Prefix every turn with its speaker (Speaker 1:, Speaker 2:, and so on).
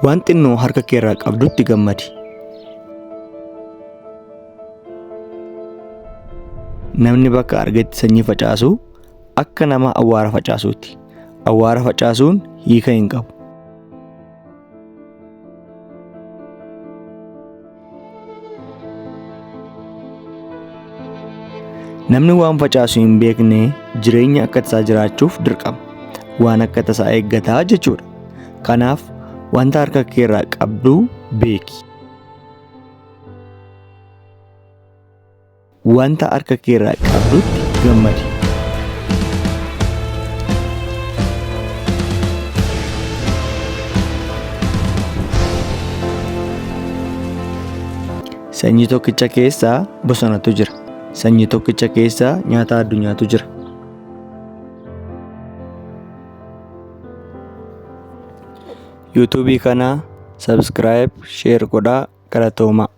Speaker 1: Waan xinnoo harka keerraa qabdutti gammadi. Namni bakka argetti sanyii facaasu akka nama awwaara facaasuuti. Awwaara facaasuun hiika hin qabu. Namni waan facaasu hin beekne jireenya akka tasaa jiraachuuf dirqama. Waan akka tasaa eeggataa jechuudha. Kanaaf wanta harka keerraa qabdu beeki. Wanta harka keerraa qabdutti gammadi. Sanyii tokkicha keessa bosonatu jira. Sanyii tokkicha keessa nyaata addunyaatu jira. Yuutuubii kana subscribe, share godhaa galatoomaa.